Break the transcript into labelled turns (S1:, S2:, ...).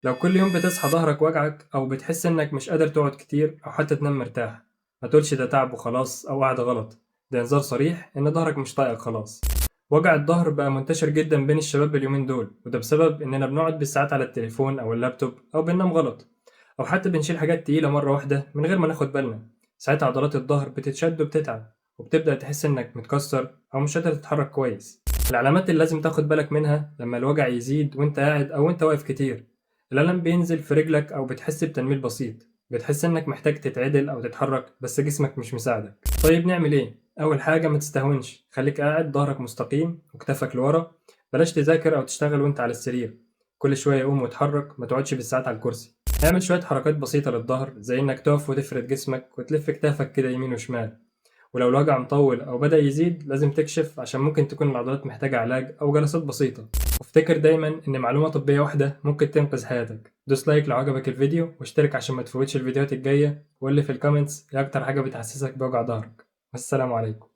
S1: لو كل يوم بتصحى ظهرك وجعك أو بتحس إنك مش قادر تقعد كتير أو حتى تنام مرتاح، ما تقولش ده تعب وخلاص أو قعدة غلط، ده إنذار صريح إن ظهرك مش طايقك خلاص. وجع الظهر بقى منتشر جدا بين الشباب اليومين دول، وده بسبب إننا بنقعد بالساعات على التليفون أو اللابتوب أو بننام غلط، أو حتى بنشيل حاجات تقيلة مرة واحدة من غير ما ناخد بالنا. ساعتها عضلات الظهر بتتشد وبتتعب، وبتبدأ تحس إنك متكسر أو مش قادر تتحرك كويس. العلامات اللي لازم تاخد بالك منها لما الوجع يزيد وانت قاعد أو وانت واقف كتير: الألم بينزل في رجلك أو بتحس بتنميل بسيط، بتحس إنك محتاج تتعدل أو تتحرك بس جسمك مش مساعدك. طيب نعمل إيه؟ أول حاجة ما تستهونش، خليك قاعد ظهرك مستقيم وكتافك لورا، بلاش تذاكر أو تشتغل وانت على السرير، كل شوية قوم واتحرك، ما تقعدش بالساعات على الكرسي. اعمل شوية حركات بسيطة للظهر زي إنك تقف وتفرد جسمك وتلف كتافك كده يمين وشمال. ولو الوجع مطول أو بدأ يزيد لازم تكشف، عشان ممكن تكون العضلات محتاجة علاج أو جلسات بسيطة. وافتكر دايما إن معلومة طبية واحدة ممكن تنقذ حياتك. دوس like لو عجبك الفيديو، واشترك عشان ما تفوتش الفيديوهات الجاية، وقول لي في ال comments إيه أكتر حاجة بتحسسك بوجع ظهرك. والسلام عليكم.